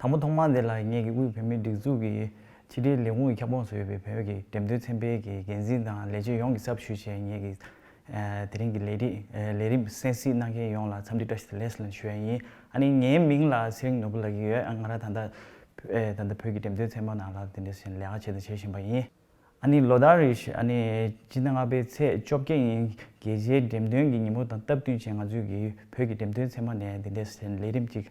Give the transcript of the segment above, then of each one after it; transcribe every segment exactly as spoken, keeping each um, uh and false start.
དང་པོ་ཐོག་མར་འདི་ལ་ངེད་ཀྱི་དབུས་བོད་མིའི་སྒྲིག་འཛུགས་ཀྱི་ཕྱི་དྲིལ་ལས་ཁུངས་ཀྱི་ཁྱབ་ཁོངས་སུ་ཡོད་པའི་བོད་ཀྱི་འགྲེམས་སྟོན་ཚན་པའི་གི་འགན་འཛིན་དང་ལས་བྱེད་ཡོངས་ཀྱི་ཚབ་ཞུས་བྱས། ངེད་ཀྱི་ཨ་དེ་རིང་གི་ལས་རིམ་ཨ་ལས་རིམ་གསན་གཟིགས་གནང་མཁན་ཡོངས་ལ་འཚམས་འདྲི་བཀྲ་ཤིས་བདེ་ལེགས་ལ་ཞུ་ཡ་ཡིན། ཨ་ནི་ངའི་མིང་ལ་ཚེ་རིང་ནོར་བུ་ལབ་ཀྱི་ཡོད། ཨ་ང་རང་ད་ལྟ་ཨ་ད་ལྟ་བོད་ཀྱི་འགྲེམས་སྟོན་ཚན་པ་ནང་ལ་དེ་འདྲ་ཞིག་ལས་ཀ་བྱེད་དང་བྱེད་བཞིན་པ་ཡིན། ཨ་ནི་ལོ་ལྟར་རེ་བཞིན་ཨ་ནི་སྤྱི་ཟླ་ལྔ་པའི་ཚེས་བཅོ་བརྒྱད་ཉིན་རྒྱལ་སྤྱིའི་འགྲེམས་སྟོན་གྱི་ཉིན་མོ་དང་སྟབས་བསྟུན་བྱས། ང་ཚོའི་གི་བོད་ཀྱི་འགྲེམས་སྟོན་ཚན་པ་ནས་འདི་འདྲའི་ལས་རིམ་ཅིག་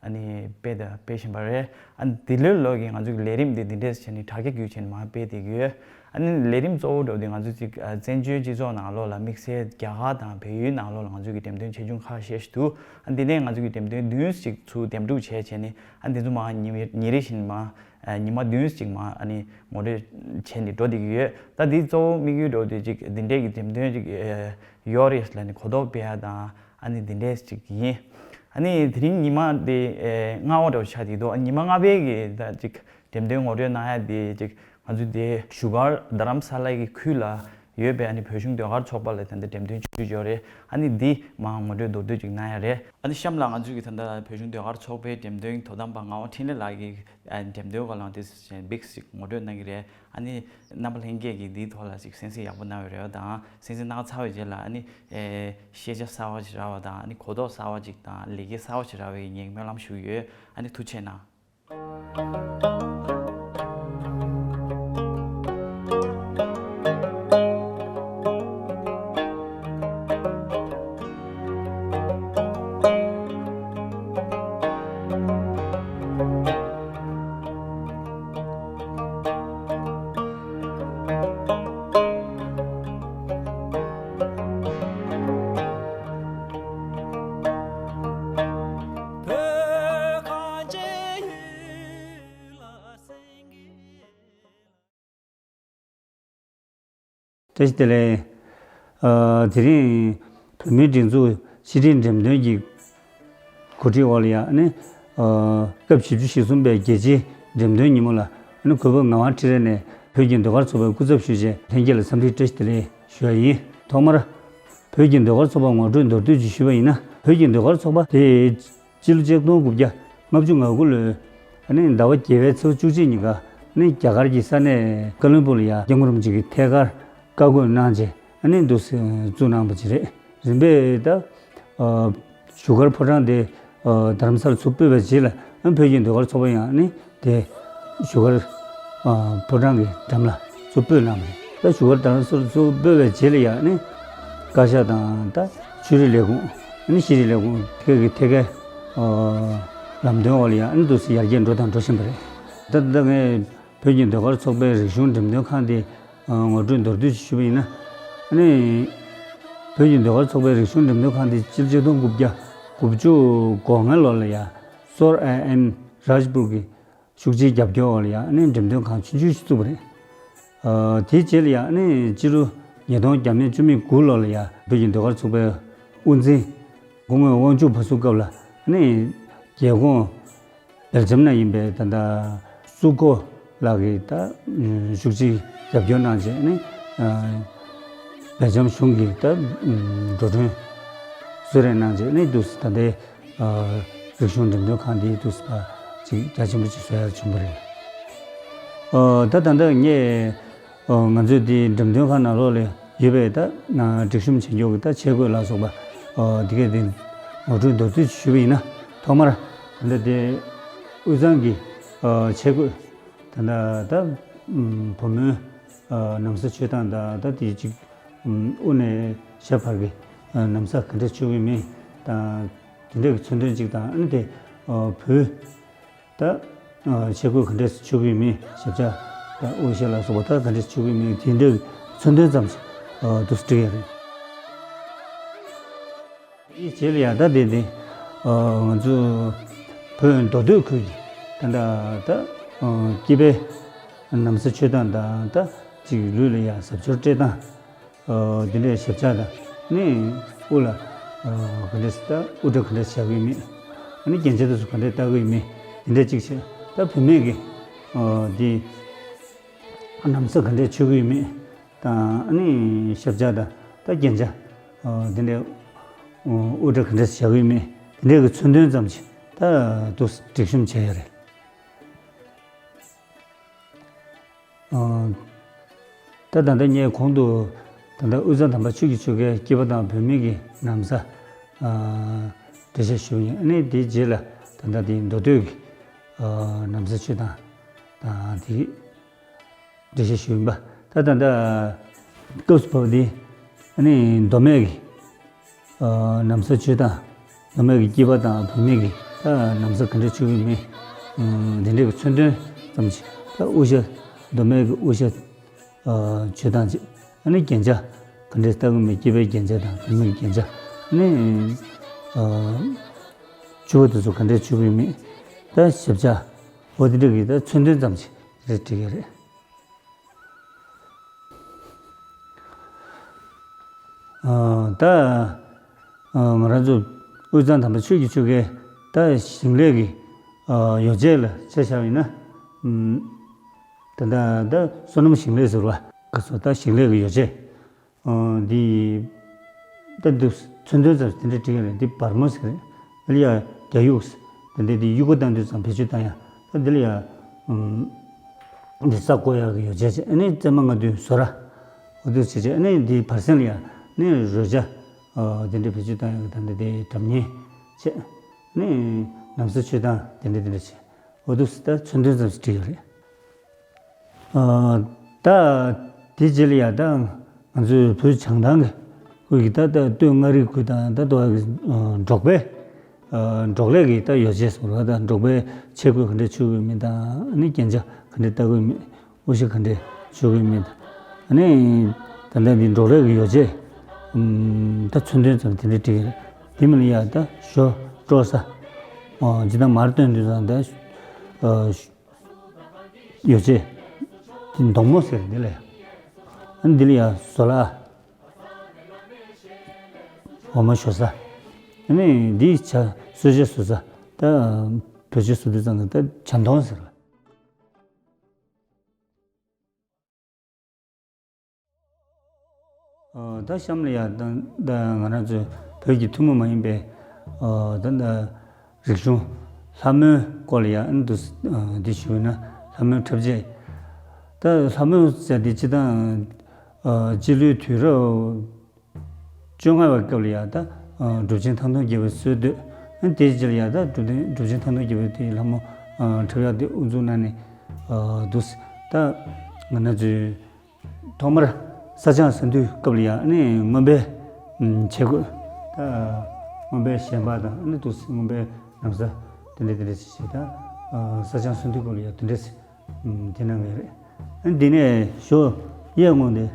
ཨ་ནི་སྤེལ་དང་སྤེལ་བཞིན་པ་རེད། ཨ་ནི་འདི་ལོའི་ལོ་གི་ང་ཚོའི་གི་ལས་རིམ་འདི་འདི་འདྲའི་བྱས་ནས་དྲ་རྒྱ་བརྒྱུད་བྱས་ནས་མར་སྤེལ་བསྡད་ཀྱི་ཡོད། ཨ་ནི་ལས་རིམ་གཙོ་བོ་འདྲ་བོ་འདི་ང་ཚོ་ཅིག་ཨ་བཙན་བྱོལ་སྤྱི་ཚོགས་ནང་ལོགས་ལ་དམིགས་བསལ་རྒྱ་གར་དང་བལ་ཡུལ་ནང་ལོགས་ལ་ང་ཚོའི་གི་འགྲེམས་སྟོན་ཆེ་ཆུང་ཁག་ཤས་ཤིག་འདུག་ཨ་འདི་ནས་ང་ཚོའི་གི་འགྲེམས་སྟོན་བདུན་ཅིག་ཚུར་འདེམས་སྒྲུག་བྱས་བྱས་ནས་ཨ་འདི་ཚོ་མར་ཉིན་ཉིན་རེ་བཞིན་མར་ཨ་ཉི་མ་བདུན་ཅིག་མར་ཨ་ནི་ངོ་སྤྲོད་བྱས་ནས་འགྲོ་བསྡད་ཀྱི་ཡོད། ད་འདི་གཙོ་བོ་དམིགས་ཡུལ་འདྲ་བོ་དེ་ཅིག་འདི་འདྲའི་གི་འགྲེམས་སྟོན་ཅིག་ཨ་ཡོད་རེད་ལབ་ནས་གོ་རྟོགས་སྤེལ་ཡ་དང་ཨ་ནི་འདི་འདྲའི་ཅིག་ཡིན། ཨ་ནི་དེ་རིང་ཉི་མ་འདི་ཨ་ལྔ་པ་འདྲ་བོ་ཆགས་བསྡད་འདུག་ཨ་ཉི་མ་ལྔ་པའི་གི་ད་ཅིག་འགྲེམས་སྟོན་ངོ་སྤྲོད་གནང་ཡ་དེ་ཅིག་ང་ཚོ་དེ་བཞུགས་སྒར་རྡ་རམ་ས་ལ་གི་ཁུལ་ལ་ཡོད་པའི་ཨ་ནི་བོད་གཞུང་ཟློས་གར་ཚོགས་པ་ལ་ད་ལྟ་འགྲེམས་སྟོན་ཞུས་ཡོད་རེད། ཨ་ནི་འདི་མར་ངོ་སྤྲོད་མདོར་བསྡུས་ཅིག་གནང་ཡ་རེད། ཨ་ནི་གཤམ་ལ་ང་ཚོའི་གི་ད་ལྟ་བོད་གཞུང་ཟློས་གར་ཚོགས་པའི་འགྲེམས་སྟོན་དོ་དམ་པ་ངག་དབང་འཕྲིན་ལས་ལགས་ཀྱིས་ཨ་འགྲེམས་སྟོན་སྒང་ལ་དེ་བཞིན་བིག་ཞིག་ངོ་སྤྲོད་གནང་གི་རེད། ཨ་ནི་རྣམ་པ་ལྷན་རྒྱས་ཀྱིས་འདིའི་ཐོག་ལ་ཅིག་གསན་གཟིགས་ཡག་པོ་གནང་བའི་རེ་བ་དང་། གསན་གཟིགས་གནང་ཚར་བའི་རྗེས་ལ་ཨ་ནི་ཨེ་ཤེས་བྱ་གསར་བ་ཞིག་རག་པ་དང་། ཨ་ནི་གོ་རྟོགས་གསར་བ་ཅིག་དང་ལེགས་སྐྱེས་གསར་བ་ཞིག་རག་པའི་སྨོན་ལམ་ཞུ་གི་ཡོད། ཨ་ནི་ཐུགས་རྗེ་གནང་། བཀྲ་ཤིས་བདེ་ལེགས། ཨ་དེ་རིང་བོད་མིའི་སྒྲིག་འཛུགས་ཕྱི་དྲིལ་འགྲེམས་སྟོན་གྱི་གོ་སྒྲིག་འོག་ལ་ཡ་ཨ་ནི་ཨ་སྐབས་བཞི་བཅུ་ཞེ་གསུམ་པའི་རྒྱལ་སྤྱིའི་འགྲེམས་སྟོན་ཉིན་མོ་ལ་ཨ་ནི་གུས་པ་ངག་དབང་འཕྲིན་ལས་ནས་བོད་ཀྱི་ཟློས་གར་ཚོགས་པའི་སྐུ་ཚབ་ཞུས་བྱས་ལྷན་རྒྱས་ལ་འཚམས་འདྲི་བཀྲ་ཤིས་བདེ་ལེགས་ཞུ་བ་ཡིན། ཐོག་མར་བོད་ཀྱི་ཟློས་གར་ཚོགས་པ་ངོ་སྤྲོད་མདོར་བསྡུས་ཅིག་ཞུས་པ་ཡིན་ན། བོད་ཀྱི་ཟློས་གར་ཚོགས་པ་དེ་སྤྱི་ལོ་ཆིག་སྟོང་དགུ་བརྒྱ་ལྔ་བཅུ་ང་དགུ་ལོའི་ཨ་ནི་ཟླ་བ་བརྒྱད་པའི་ཚེས་པ་བཅུ་གཅིག་ཉིན་ཀ་ཨ་ནི་རྒྱ་གར་གྱི་ས་གནས་ཀ་ལོན་སྦུག་ལ་ཡ་སྐྱབས་མགོན་རིན་པོ་ཆེ་གིས་ཐད་ཀར་བཀའ་བཀོད་གནང་རྗེས་ཨ་ནི་འདུག་སེ་བཙུགས་གནང་པ་ཅིག་རེད། རིམ་པས་ད་ཨ་བཞུགས་སྒར་ཕོ་བྲང་དེ་ཨ་རྡ་རམ་ས་ལ་ཚུར་སྤོས་པའི་རྗེས་ལ་ཨ་བོད་ཀྱི་ཟློས་གར་ཚོགས་པ་ཡང་ཨ་ནི་དེ་བཞུགས་སྒར་ཨ་ཕོ་བྲང་གི་འགྲམ་ལ་ཚུར་སྤོས་གནང་བ་རེད། ད་བཞུགས་སྒར་རྡ་རམ་ས་ལ་ཚུར་སྤོས་པའི་རྗེས་ལ་ཡང་ཨ་ནི་བཀའ་ཤག་དང་ད་ཆོས་རིག་ལས་ཁུངས་ཨ་ནི་ཤེས་རིག་ལས་ཁུངས་ཐད་ཀྱི་ཐད་ཀའི་ཨ་ལམ་སྟོན་འོག་ལ་ཡང་ཨ་ནི་འདུག་སེ་ཡར་རྒྱས་འགྲོ་དང་འགྲོ་བཞིན་པ་རེད། ད་ད་ངས་བོད་ཀྱི་ཟློས་གར་ཚོགས་པའི་རིག་གཞུང་འགྲེམས་སྟོན་ཁང་དེ་ཨ་ངོ་སྤྲོད་མདོར་བསྡུས་ཤིག་ཞུས་པ་ཡིན་ན། ཨ་ནི་བོད་ཀྱི་ཟློས་གར་ཚོགས་པའི་རིག་གཞུང་འགྲེམས་སྟོན་ཁང་དེ་སྤྱི་ལོ་ཆིག་སྟོང་དགུ་བརྒྱ་དགུ་བཅུ་གོ་ལྔ་ལོ་ལ་ཡ་སོར་ཨ་ཨེན་རཱཇ་པུར་གྱི་ཤུགས་ཆེའི་རྒྱབ་སྐྱོར་འོག་ལ་ཡ་ཨ་ནི་འགྲེམས་སྟོན་ཁང་ཆུང་ཆུང་ཞིག་བཙུགས་པ་རེད། ཨ་དེའི་རྗེས་ལ་ཡ་ཨ་ནི་སྤྱི་ལོ་ཉིས་སྟོང་བརྒྱ་མེད་བཅུ་མེད་དགུ་ལོ་ལ་ཡ་བོད་ཀྱི་ཟློས་གར་ཚོགས་པའི་དབུ་འཛིན་སྐུ་ངོ་དབང་ཕྱུག་བྷ་སུ་སྐབས་ལ་ཨ་ནི་རྒྱལ་ཁོངས་སྦེལ་ཇམ་ན་ཡིན་པའི་ད་ལྟ་སུ་ཀོ་ལགས་ཀྱིས་ད་ཤུགས་ཆེའི་རྒྱབ་སྐྱོར་གནང་རྗེས་ནི་སྦེལ་ཇམ་གཞུང་གིས་ད་འགྲོ་གྲོན་གསོལ་རས་གནང་རྗེས་ནི་འདུག་སེ་ད་ལྟའི་རིག་གཞུང་འགྲེམས་སྟོན་ཁང་འདི་འདུག་སེ་ད་ཅིག་རྒྱ་ཆེན་པོ་ཅིག་བཟོ་ཡག་བྱུང་བ་རེད། ད་ད་ལྟ་ངས་ང་ཚོའི་འདི་འགྲེམས་སྟོན་ཁང་ནང་ལོགས་ལ་ཡོད་པའི་ད་སྒྲིག་གཤོམ་བྱེད་མཁན་གྱི་ད་ཆས་གོས་ལ་སོགས་པ་འདི་གས་འདི་ངོ་སྤྲོད་མདོར་བསྡུས་ཞུས་པ་ཡིན་ན། ཐོག་མར་ད་ལྟ་དེ་དབུས་གཙང་གི་ཆས་གོས་ད་ལྟ་ད་བུ་མོའི་ན་བཟའ་མཆོད་སྟངས་དང་ད་དེ་ཅིག་དབུ་ནས་ཞབས་བར་གྱི་ན་བཟའ་ག་འདྲ་མཆོད་ཀྱི་མིན་དང་དེ་འདྲ་གི་མཚོན་དོན་ཅིག་དང་། ཨ་ནི་དེ་བོད་ད་ཆས་གོས་ག་འདྲས་མཆོད་ཀྱི་ཡོད་མེད། ཞབས་བྱ་དང་དབུ་ཞྭ་ལ་སོགས་པ་ད་ག་འདྲས་མཆོད་ཀྱི་ཡོད་མེད་དེ་འདྲའི་མཚོན་དོན་ཙམ་ཞིག་འདུག་སེ་བྲིས་ཡོད་རེད། དེའི་རྗེས་ལ་ཡང་ད་དེ་དེ་ང་ཚོ་བོད་མདོ་སྟོད་ཁུལ་གྱི་ད་ད་ད་སྐྱེས་པའི་ན་བཟའ་མཆོད་སྟངས་དང་ད་ཅིག་ལུས་ལ་ཡང་གཟབ་མཆོར་སྤྲས་སྟངས། འདི་འདྲའི་ཞབས་བྱ་དང་ནི་དབུ་ལ་ག་འདྲས་ད་དབུ་སྐྲ་ག་འདྲས་བཞག་གི་ཡོད་མེད། ཨ་ནི་རྒྱན་ཆ་དེ་ཚོ་ག་འདྲས་བཏགས་ཀྱི་ཡོད་མེད་དེ་འདྲས་གཅིག་བྱས། ད་བུད་མེད་ཀྱི་འདི་ན་བཟའ་ག་འདྲས་མཆོད་ཀྱི་ཡོད་མེད་དང་ཨ་ནི་ཞབས་བྱ་དང་ད་རྒྱན་ཆ་འདི་འདྲས་དབུ་སྐྲ་ག་འདྲས་བཞག་གི་ཡོད་མེད་དེ་འདྲས་ཀྱི་མཚོན་དོན་ཙམ་ཞིག་ད་འདུག་སྒྲིག་གཤོམ་བྱས་ཡོད་རེད། ཨ། ད་ད་ལྟ་ངས་གོང་དུ་ད་ལྟ་དབུས་གཙང་དམ་པ་ཆོས་ཀྱི་ཆུ་ཁའི་སྐྱེས་པ་དང་བུད་མེད་ཀྱི་ན་བཟའ། ཨ། འགྲེལ་བཤད་ཞུ་ཡིན། ཨ་ནི་དེའི་རྗེས་ལ་ད་ལྟ་དེའི་མདོ་སྟོད་ཀྱི། ཨ། ན་བཟའ་ཆོས་སྟངས་དང་དེའི་འགྲེལ་བཤད་ཞུ་ཡིན་པ། ད་ད་ལྟ་སྐབས་སུ་བབས་དེ། ཨ་ནི་མདོ་སྨད་ཀྱི། ཨ། ན་བཟའ་ཆོས་སྟངས། མདོ་སྨད་ཀྱི་སྐྱེས་པ་དང་བུད་མེད་ཀྱི་ད་ན་བཟའ་ག་འདྲ་མཆོད་ཀྱི་མེད། ཨ། དེ་འདྲའི་གི་མཚོན་དོན་ཙམ་ཞིག་ད་དབུ་ཞྭ། མདོ་སྨད་ཀྱི་དབུ་ཞྭ། ཨ། མཆོད་སྟངས་ཅིག་ཨ་ནི་རྒྱན་ཆ་ག་འདྲ་བཏགས་ཀྱི་མེད། སྐྱེས་པའི་རྒྱན་ཆ་དང་བུད་མེད་ཀྱི་རྒྱན་ཆ། ཨ་ནི། ཨ། ཕྱུ་པ་དེ་ཚོ་ག་འདྲ་མཆོད་ཀྱི་མེད། ད་ཞབས་བཅགས། འོ་དེ་འདྲ་གི་ད་མཚོན་དོན་ཙམ་ཞིག་རེ་བྲིས་ཀྱི་རེད། ཨ། ད། ཨ། ང་རང་ཚོ་དབུས་གཙང་དམ་པ་ཆོས་ཀྱི་ཆུ་ཁའི་ད་ཞིང་ལས་ཀྱི། ཨ། ཡོ་བྱད་ལ་ཆ་བཞག་པ་ཡིན་ན། ཨམ། ད་ལྟ་ད་སོ་ནམ་ཞིང་ལས་ཟེར་བ་ག་ཚོད་ད་ཞིང་ལས་ཀྱི་ཡོ་བྱད། ཨ། འདི་ད་འདུག་མཚོན་དོན་ཙམ་དེ་འདྲ་བྲིས་ཡོད་རེད། འདི་བར་མོ་ཟེར་རེད། ཨ་ལི་ཡ་རྒྱ་ཡུག་ད་འདི་འདི་ཡུག་པ་བཏང་དུས་ཙམ་བེད་སྤྱོད་བཏང་ཡ། ད་འདི་ལ་ཡ། ཨམ། འདི་ས་བརྐོ་ཡག་གི་ཡོ་བྱད་བྱས། ཨ་ནི་རྩེ་མོ་ལྔ་བདོའི་བཟོ་ར། འོ་འདུག་བྱས་བྱས། ཨ་ནི་འདིའི་བར་གསེང་ལ་ཡ་ཨ་ནི་རོལ་ཆ། ཨ། དེ་འདྲ་བེད་སྤྱོད་བཏང་ཡག་གི་ད་འདི་དེ་སྒྲ་སྙན་བྱས། ཨ་ནི་ན་བཟའ་མཆོད་སྟངས་དེ་འདྲ་དེ་འདྲ་བྱས། འོ་འདུག་ད་མཚོན་དོན་ཙམ་ཞིག་བྲིས་ཡོད་རེད། ཨ། ད་དེ་རྗེས་ལ་ཡ་ད་ང་ཚོའི་བོད་བྱང་ཐང་གི་ཁུལ་གྱི་ད་ད་སྟོད་མངའ་རིས་ཁུལ་དང་ད་དུ་བ་གི། ཨ། འབྲོག་པའི། ཨ། འབྲོག་ལས་ཀྱི་ད་ཡོ་བྱད་ཟེར་བ་ད་འབྲོག་པའི་ཆས་གོས་ག་འདྲ་མཆོད་ཀྱི་མེད་དང་། ཨ་ནི་རྒྱན་ཆ་ག་འདྲ་བཏགས་ཀྱི་མེད། དབུ་ཞྭ་ག་འདྲ་མཆོད་ཀྱི་མེད། ཨ་ནི་ད་ལྟ་འདི་འབྲོག་ལས་ཀྱི་ཡོ་བྱད། ཨམ། ད་མཚོན་དོན་ཙམ་དེ་འདྲ་བྲིས་ཀྱི་རེད། དེ་མིན་ལ་ཡ་ད་ཞོ་དཀྲོག་ས། ཨ། ཇི་ལྟར་མར་བཏོན་དུས་ཙང་ད། ཨ། ཡོ་བྱད་དེ་མདོང་མོ་ཟེར་འདི་ལ་ཡ། ཨ་ནི་འདི་ལ་ཡ་ཟོ་ལ། འོ་མ་ཞོ་ས། ཨ་ནི་འདི་ཇ་གསོལ་ཇ་བཟོ་ས། ད་བོད་ཇ་བཟོ་དུས་ཙང་ད་ཇ་མདོང་ཟེར་བ། ཨ། ད་གཤམ་ལ་ཡ་ད་ད་ང་རང་ཚོ་བོད་ཀྱི་ཐུན་མོང་མ་ཡིན་པའི། ཨ། ད་ད་རིག་གཞུང་ལྷ་མོའི་སྐོར་ལ་ཡ་ཨ་ནི་འདུག་ཨ། འདི་ཞུས་ན་ལྷ་མོའི་འཁྲབ་ཆས། ད་ལྷ་མོ་ཟེར་འདི་སྤྱིར་བཏང་། ཨ། སྤྱི་ལོའི་དུས་རབས་བཅོ་ལྔ་བའི་སྐབས་ལ་ཡ་ད། ཨ། གྲུབ་ཆེན་ཐང་སྟོང་རྒྱལ་པོའི་སྲོལ་གཏོད། ཨ། དེའི་རྗེས་ལ་ཡ་ད་གྲུབ་ཆེན་གྲུབ་ཆེན་ཐང་སྟོང་རྒྱལ་པོས་དེའི་ལྷ་མོ། ཨ། འཁྲབ་ཡག་དེ་དབུ་འཛུགས་གནང་ནས། ཨ། འདུག་ད་ང་རང་ཚོའི་ཐོག་མར་ས་སྐྱ་ས་འདུལ་སྐབས་ལ་ཡ་ཨ་ནི་རྔོན་པའི། ཨམ། ཆས་གོས། ད་རྔོན་པའི་ཞལ་འབག་དང་། ཨ་ནི་འདུག་རྔོན་པའི་ན་བཟའ་དེ་འདྲ་དེ་འདྲ་ཞིག་བྱས། ད། ཨ། ས་སྐྱ་ས་འདུལ་སྐབས་ལ་ཡ་དེ་འདྲ་ཞིག་ཨམ། དེ་གནང་གི་རེད། ཨ། འདི་ནས་ཞོ་གཡས་ངོས་དེ་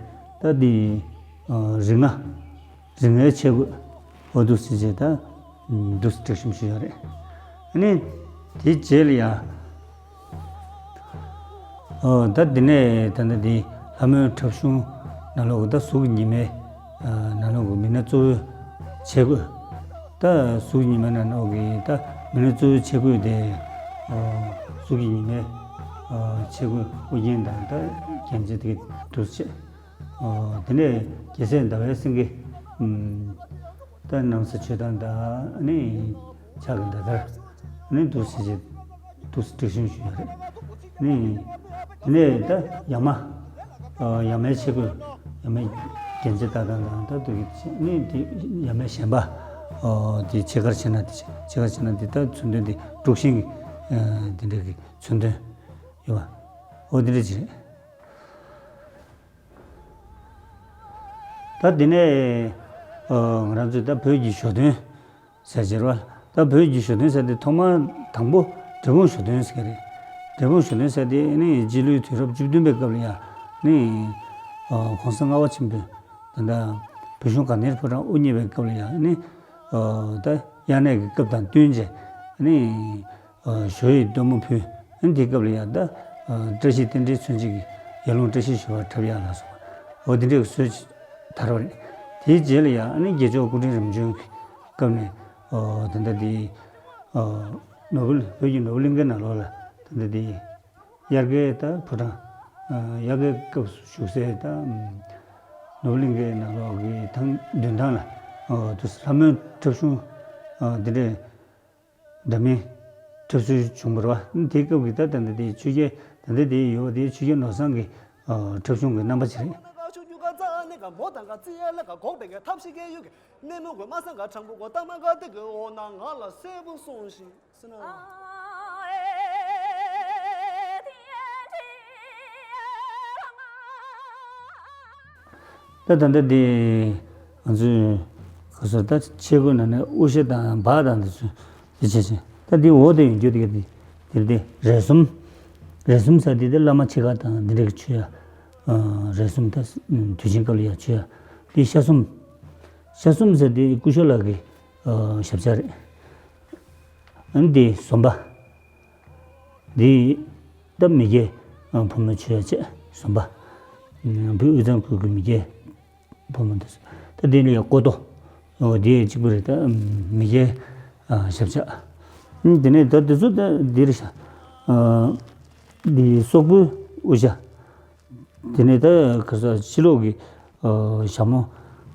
ད་འདི། ཨ། རིགས་ལྔ། རིགས་ལྔའི་ཆས་གོས། འོ་འདུག་སེ་བྱས་ད། ཨམ། འདུག་སེ་སྒྲིག་གཤོམ་ཞུས་ཡོད་རེད། ཨ་ནི་དེའི་རྗེས་ལ་ཡ། ཨ། ད་འདི་ནས་ད་ལྟ་འདི་ལྷ་མོའི་འཁྲབ་གཞུང་ནང་ལོགས་ཀྱི་ད་གཟུགས་ཀྱི་ཉི་མའི། ཨ། ནང་ལོགས་ཀྱི་མི་སྣ་གཙོ་བོའི་ཆས་གོས། ད་གཟུགས་ཉི་མའི་ནང་ལོགས་ཀྱི་ད་མི་སྣ་གཙོ་བོའི་ཆས་གོས་དེ། ཨ། གཟུགས་ཀྱི་ཉི་མའི། ཨ། ཆས་གོས་དབུ་རྒྱན་དང་ད་རྒྱན་ཆ་དེ་འདུག་སེ་བྱས། ཨ། དེ་ནས་རྒྱལ་སྲས་ཟླ་བའི་སེང་གེ། ཨམ། ད་ན་བཟའ་མཆོད་སྟངས་དང་། ཨ་ནི་ཕྱག་གི་མདའ་དར། ཨ་ནི་འདུག་སེ་བྱས། འདུག་སེ་སྒྲིག་གཤོམ་ཞུས་ཡོད་རེད། ཨ་ནི་དེ་ནས་ད་ཡ་མ། ཨ། ཡ་མའི་ཆས་གོས། ཡ་མའི་རྒྱན་ཆ་བཏགས་སྟངས་དང་། ད་འདུག་སེ་བྱས། ཨ་ནི་དེ་ཡ་མའི་ཞལ་འབག། ཨ། དེ་ཕྱེད་ཀར་ཕྱེ་ན་དེ་བྱས། ཕྱེད་ཀར་ཕྱེ་ན་དེ་ད་མཚོན་དོན་དེ་དཀྲུག་ཤིང་གི། ཨ། དེ་འདྲ་གི་མཚོན་དོན་ཡོད་པ། འོ་དེ་འདྲ་ཅིག་རེད། ད་དེ་ནས། ཨ། ང་རང་ཚོས་ད་བོད་ཀྱི་ཞོ་སྟོན་ཟེར་བྱས་རེད་པ། ད་བོད་ཀྱི་ཞོ་སྟོན་ཟེར་དེ་ཐོག་མར་དང་པོ་འབྲས་སྤུངས་ཞོ་སྟོན་ཟེར་གྱི་རེད། འབྲས་སྤུངས་ཞོ་སྟོན་ཟེར་དེ་ནི་སྤྱི་ལོའི་དུས་རབས་བཅུ་བདུན་པའི་སྐབས་ལ་ཡ་ནི། ཨ། གོང་ས་ལྔ་པ་ཆེན་པོས་ད་ལྟ་བོད་གཞུང་དགའ་ལྡན་ཕོ་བྲང་དབུ་བརྙེས་པའི་སྐབས་ལ་ཡ་ནི། ཨ། ད་དབྱར་གནས་ཀྱི་སྐབས་དང་བསྟུན་བྱས་ནི། ཨ། ཞོ་ཡི་སྟོན་མོ་ཕུལ། ཨ་ནི་དེའི་སྐབས་ལ་ཡ་ད། ཨ། བཀྲ་ཤིས་རྟེན་འབྲེལ་མཚོན་བྱེད་ཀྱི་ཡར་ཀླུང་བཀྲ་ཤིས་ཞོ་བར་འཁྲབ་ཡག་ལ་སོགས་པ། འོ་དེ་འདྲའི་སྲོལ་དར་བ་རེད། དེའི་རྗེས་ལ་ཡ་ཨ་ནི་རྒྱལ་མཆོག་སྐུ་ཕྲེང་རིམ་བྱོན་གྱི་སྐབས་ནས། ཨ། ད་ལྟ་དེ། ཨ། ནོར་བུ། བོད་ཀྱི་ནོར་བུ་གླིང་ཁའི་ནང་ལོགས་ལ་ད་ལྟ་དེ་དབྱར་ཁའི་ད་ཕོ་བྲང་། ཨ། དབྱར་ཁའི་སྐབས་སུ་བཞུགས་སའི་ད་ནོར་བུ་གླིང་ཁའི་ནང་ལོགས་ཀྱི་ཐང་མདུན་ཐང་ལ། ཨ། དུ་ལྷ་མོའི་འཁྲབ་གཞུང་། ཨ། འདི་འདྲའི་འདྲ་མིན་འཁྲབ་སྲོལ་བྱུང་བ་རེད་པ། དེའི་སྐབས་ཀྱི་ད་ད་ལྟ་དེའི་ཆོས་རྒྱལ། ད་ལྟ་དེའི་ཡོད་པ་དེའི་ཆོས་རྒྱལ་ནོར་བཟང་གི་ འཁྲབ་གཞུང་གི་རྣམ་པ་ཅིག་རེད། ད་ད་ལྟ་འདི་ང་ཚོའི་ག་ས་ད་ཆས་གོས་ནང་ནས་དབུ་ཞྭ་དང་འབག་དང་འདི་ཚོ་འདི་བྱས་བྱས། ད་འདི་འོག་ཏུ་ཡོང་རྒྱུ་དེ་ག་འདི་འདིར་འདི་རས་ཟུང་། རས་ཟུང་ཟེར་དེ་དེ་བླ་མ་ཆེ་ཁག་དང་འདི་འདྲ་གི་མཆོད་ཡ། རས་ཟུང་ད་དུས་ཆེན་སྐབས་ལ་ཡ་མཆོད་ཡ། འདི་ཤ་ཟུང་། ཤ་ཟུང་ཟེར་དེ་སྐུ་ཞབས་ལགས་ཀྱི་ཞབས་ཆ་རེད། ཨ་ནི་འདི་ཟོམ་པ། འདི་ད་མི་སྐྱའི་ཕོ་མོ་མཆོད་ཡ་བྱས་ཟོམ་པ། བོད་དབུས་གཙང་ཁུལ་གྱི་མི་སྐྱའི་ཕོ་མོ་འདི་ཚོ། ད་འདི་ལ་ཡ་ཀོ་ཏོ། འོ་འདི་གཅིག་པུ་རེད། ད་མི་སྐྱའི་ཞབས་ཆ། ཨ་ནི་དེ་ནས་ད་འདི་ཚོ་ད་འདི་རེད་ཤག་འདི་སོག་པོའི་དབུ་ཞྭ། དེ་ནས་ད་ག་ས་ཕྱི་ལོགས་ཀྱི་ཞྭ་མོ་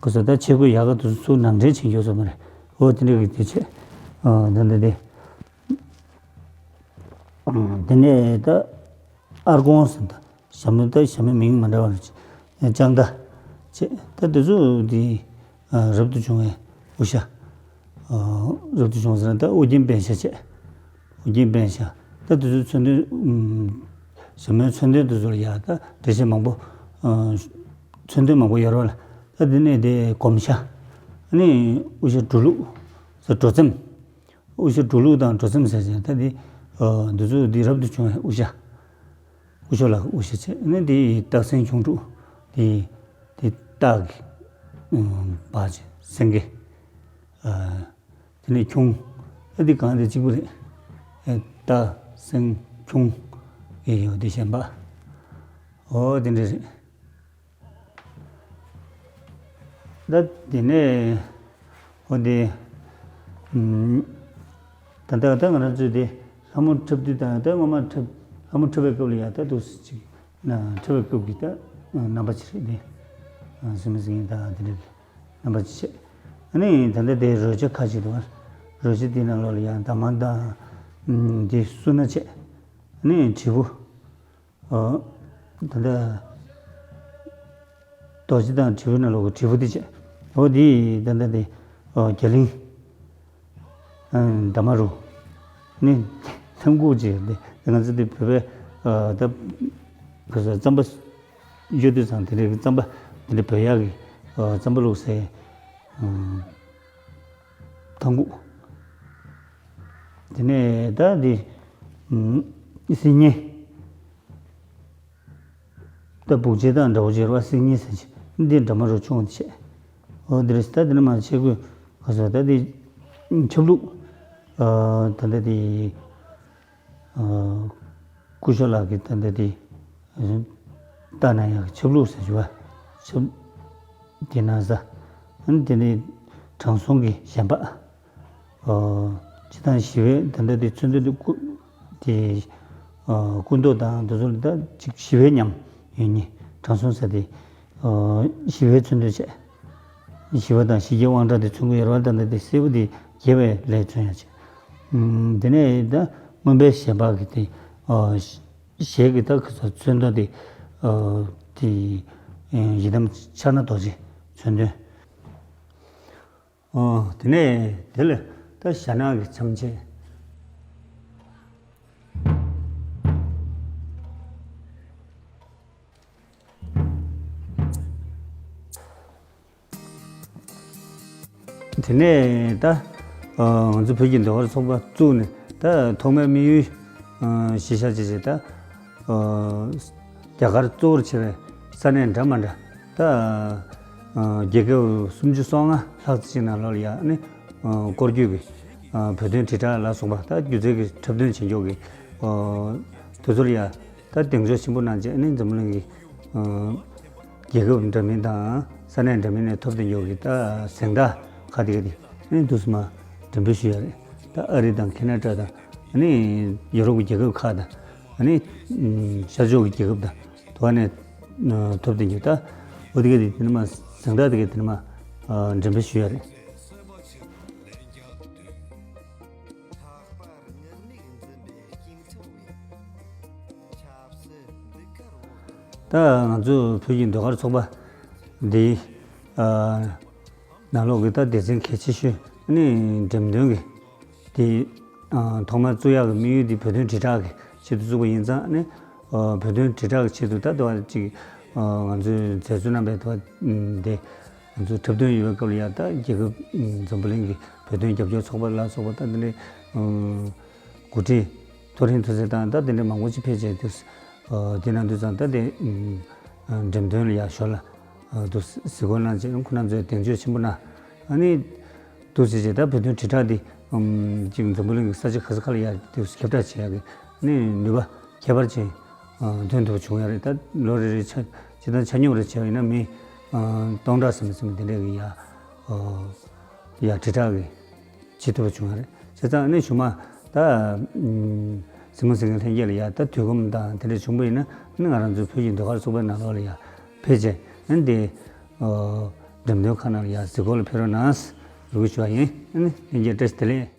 ག་ས་ད་ཆས་གོས་ཡག་ག་དུ་ཚུར་ནང་འདྲེན་བྱེད་མཁན་ཚོ་མ་རེད། འོ་དེ་འདྲ་གི་དེ་བྱས། ད་ད་དེ་དེ་ནས་ད་ཨར་ཀོང་ཟེར་ད་ཞྭ་མོ་ད་ཞྭ་མོའི་མིང་མ་འདྲ་བ་རེད། ལྕགས་མདའ་བྱས། ད་དེ་ཚོ་དེ་རབ་ཏུ་བྱུང་བའི་དབུ་ཞྭ། རབ་ཏུ་བྱུང་ཟེར་ན་ད་ཨོ་རྒྱན་པད་ཞྭ་བྱས། ཨོ་རྒྱན་པད་ཞྭ། ད་དེ་ཚོའི་མཚོན་དོན། ཞྭ་མོའི་མཚོན་དོན་དེ་ཚོ་ལ་ཡ་ད་འགྲེལ་བཤད་མང་པོ། མཚོན་དོན་མང་པོ་ཡོད་རེད་བ་ལ། ད་དེ་ནས་དེ་གོམ་ཞྭ། ཨ་ནི་དབུ་ཞྭ་འབྲུག་ལུག་ཟེར་གྲོ་ཙེམ། དབུ་ཞྭ་འབྲུག་ལུག་དང་གྲོ་ཙེམ་ཟེར་ཅིང་ད་དེ། འདི་ཚོ་འདི་རབ་ཏུ་བྱུང་བའི་དབུ་ཞྭ། སྐུ་ཞབས་ལགས་ཀྱི་དབུ་ཞྭ་བྱས། ཨ་ནི་དེ་སྟག་སེང་ཁྱུང་འབྲུག་དེ་དེ་སྟག་གི་འབག་ཅིང་སེང་གེ། དེ་ནས་ཁྱུང་། ཨ་འདི་གང་དེ་གཅིག་པུ་རེད། ཨེ་སྟག་སེང་ཁྱུང་། ཨེ་ཡོད་དེ་གཞན་པ། ཨོ་དེ་འདྲ་རེད། ད་དེ་ནས་ཨོ་དེ། ད་ལྟ་ད་ང་རང་ཚོས་དེ་ལྷ་མོ་འཁྲབ་དུས་དང་ད་ངོ་མ་འཁྲབ་ལྷ་མོ་འཁྲབ་པའི་སྐབས་ལ་ཡ་ད་འདུག་སེ་ཅིག་ན་འཁྲབ་པའི་སྐབས་ཀྱི་ད་རྣམ་པ་ཅིག་རེད་དེ། སེམས་སེང་ད་དེ་འདྲ་གི་རྣམ་པ་ཅིག་བྱས། ཨ་ནི་ད་ལྟ་དེ་རོལ་ཆ་ཁ་ཅིག་འདུག་རོལ་ཆ་དེའི་ནང་ལོགས་ལ་ཡང་འདབ་མ་དང་། དེ་སུ་ན་བྱས། ཨ་ནི་དྲིལ་བུ། ད་ལྟ་རྡོ་རྗེ་དང་དྲིལ་བུ་ནང་ལོགས་ཀྱི་དྲིལ་བུ་དེ་བྱས། འོ་དེ་ད་ལྟ་དེ་རྒྱ་གླིང་། འདབ་མ་རུ། ནི་ཐང་ཁུག་ཅིག་དེ་ང་ཚོ་དེ་བོད་པའི་ད་ག་ས་རྩམ་པ། གཡོ་དུས་ཙང་དེ་འདྲའི་རྩམ་པ་དེ་འདྲ་བོད་ཡག་གི་རྩམ་པ་བླུགས་སའི་ཐང་ཁུག་དེ་ནས་ད་འདི་སིལ་སྙན། ད་བུག་ཅེ་དང་འདྲ་བོ་ཅེ་ར་བ་སིལ་སྙན་ཟེར་ཅིག་འདི་འདྲ་མ་རུ་ཆུང་དེ་བྱས། འོ་འདི་རེད། ད་འདི་ནས་མ་ཆས་གོས་ག་ས་ད་འདི་ཆབ་ལུག་ད་ལྟ་དེ། སྐུ་ཞབས་ལགས་ཀྱིས་ད་ལྟ་དེ་ལྟ་ན་ཡག་གི་ཆབ་ལུག་ཟེར་བ། ཆབ་དེ་ན་ཟ། ཨ་ནི་དེ་ནས་དྲང་སྲོང་གི་བཞེན་པ། སྤྱི་དང་ཞི་བའི་ད་ལྟ་དེ་མཚོན་དོན་དེ་སྐུ་དེ་སྐུ་མདོག་དང་དེ་ཚོ་ལ་ད་ཅིག་ཞི་བའི་ཉམས་ཡོད་ནི་དྲང་སྲོང་ཟེར་དེ། ཞི་བའི་མཚོན་དོན་བྱས། ཞི་བ་དང་ཞི་རྒྱས་དབང་དྲག་དེ་མཚོན་གྱི་ཡོད་རེད་བ། ད་ལྟ་དེ་སེར་པོ་དེ་རྒྱས་པའི་ལས་མཚོན་ཡ་བྱས། དེ་ནས་ད་མངོན་པའི་ཞལ་འབག་གི་དེ་ཞལ་གྱི་ད་ག་ཚོད་མཚོན་དོན་དེ་དེ་ཡི་དམ་ཕྱག་ན་རྡོ་རྗེ་མཚོན་དོན། དེ་ནས་དེ་ལ་ད་ཞྭ་ནག་གི་འཆམ་ཆས། དེ་ནས་ད་ང་ཚོ་བོད་ཀྱི་ཟློས་གར་ཚོགས་པ་བཙུགས་ནས་ད་ཐོག་མའི་དམིགས་ཡུལ་གཞི་བཞག་བྱས་བྱས་ད། རྒྱ་གར་གཙོ་བོར་བྱས་པའི་ས་གནས་འདྲ་མ་འདྲ་ད་རྒྱལ་ཁབ་སུམ་ཅུ་སོ་ལྔ་ལྷག་ཙམ་ཞིག་ནང་ལོགས་ལ་ཡ་ཨ་ནི་སྐོར་སྐྱོད་ཀྱི་བོད་དོན་དྲིལ་བསྒྲགས་ལ་སོགས་པ་ད་སྒྱུ་རྩལ་གྱི་འཁྲབ་སྟོན་བྱེད་མགྱོགས་ཀྱི་དེ་ཚོ་ལ་ཡ་ད་གདེང་འཇོག་ཆེན་པོ་གནང་རྗེས་ཨ་ནི་འཛམ་བུ་གླིང་གི་རྒྱལ་ཁབ་འདྲ་མིན་དང་ས་གནས་འདྲ་མིན་ནས་ཐོབ་སྟེ་མགྱོགས་ཀྱི་ད་གཟེངས་རྟགས་ཁག་དེ་ག་དེ་ཨ་ནི་འདུག་སེ་མར་འགྲེམས་སྤེལ་ཞུས་ཡ་རེད། ད་ཨ་རི་དང་ཁེ་ན་ཌ་དང་ཨ་ནི་ཡུ་རོབ་ཀྱི་རྒྱལ་ཁབ་ཁག་དང་། ཨ་ནི་ཤར་ཕྱོགས་ཀྱི་རྒྱལ་ཁབ་དང་དུ་བ་ནས་ཐོབ་སྟེ་འགྱུར་ད། འོ་དེ་ག་དེ་དེ་ནས་མ་གཟེངས་རྟགས་དེ་ག་དེ་ནས་མ་འགྲེམས་སྤེལ་ཞུ་ཡ་རེད། ད་ ད་ང་ཚོ་བོད་ཀྱི་ཟློས་གར་ཚོགས་པ་འདི་ཨ་ནང་ལོགས་ཀྱི་ད་སྡེ་ཚན་གལ་ཆེ་ཤོས་ནི་འགྲེམས་སྟོན་གྱི་དེ་ཨ་ཐོག་མར་བཙུགས་ཡག་གི་དམིགས་ཡུལ་འདི་བོད་དོན་དྲིལ་བསྒྲགས་ཀྱི་ཆེད་དུ་བཙུགས་པ་ཡིན་ཙང་ནི་ཨ་བོད་དོན་དྲིལ་བསྒྲགས་ཀྱི་ཆེད་དུ་ད་ལྟ་བ་ཅིག་ཨ་ང་ཚོའི་མཛད་གཙོ་རྣམ་པས་ད་ལྟ་བ་འདི་ང་ཚོ་འཁྲབ་སྟོན་ཡོད་པའི་སྐབས་ལ་ཡ་ད་རྒྱལ་ཁབ་འཛམ་བུ་གླིང་གི་བོད་དོན་རྒྱབ་སྐྱོར་ཚོགས་པ་ལ་སོགས་པ་ད་འདི་འདྲའི་ཨ་འགོ་ཁྲིད་མཐོ་རིམ་མཐོ་ཚད་དང་ད་དེ་འདྲའི་མང་པོ་ཅིག་ཕེབས་བྱས་འདུག་ཨ་དེ་ནང་དུ་ཙང་ད་དེ་ཨ་འགྲེམས་སྟོན་ལ་ཡ་ཞོར་ལ་ཨ་འདུག་གཟིགས་སྐོར་གནང་བྱས་ཁོང་རྣམ་ཚོས་དན་རྒྱས་ཆེན་པོ་གནང་། ཨ་ནི་འདུག་ཟེར་བྱས་ད་བོད་དོན་དྲིལ་བསྒྲགས་འདི་ཨམ་ཅིག་འཛམ་བུ་གླིང་གི་ས་ཆ་ག་ས་ག་ལ་ཡ་འདུག་ཁྱབ་བསྒྲགས་བྱེད་ཡག་གི་ནི་ནུས་པ་ཁྱད་པར་ཅན་ཨ་ཐོན་ཐུབ་པ་བྱུང་ཡོད་རེད། ད་ལོ་རེ་རེ་ཆ་སྤྱིར་བཏང་ཆ་སྙོམས་རེ་བྱས་པ་ཡིན་ན་མི་ཨ་སྟོང་ཕྲག་ཙམ་ཙམ་དེ་འདྲ་གི་ཡ་ཨ་ཡ་དྲིལ་བསྒྲགས་ཀྱི་བྱེད་ཐུབ་པ་བྱུང་བ་རེད། བྱས་ཙང་ནི་གཞུག་མ་ད་ཨ་སྲིད་སྐྱོང་ལྷན་རྒྱས་ལ་ཡ་ད་དུས་ཁོམ་དང་དེ་འདྲ་བྱུང་པ་ཡིན་ན་ནི་ང་རང་ཚོའི་བོད་ཀྱི་ཟློས་གར་ཚོགས་པའི་ནང་ལོགས་ལ་ཡ་ཕེབས་བྱས་ཨ་ནི་དེ་ཨ་འགྲེམས་སྟོན་ཁང་ནང་ལ་ཡ་གཟིགས་སྐོར་ལ་ཕེབས་རོགས་གནང་ཟེར་འབོད་སྐུལ་ཞུ་བ་ཡིན། ཨ་ནི་ལྷན་རྒྱས་བཀྲ་ཤིས་བདེ་ལེགས།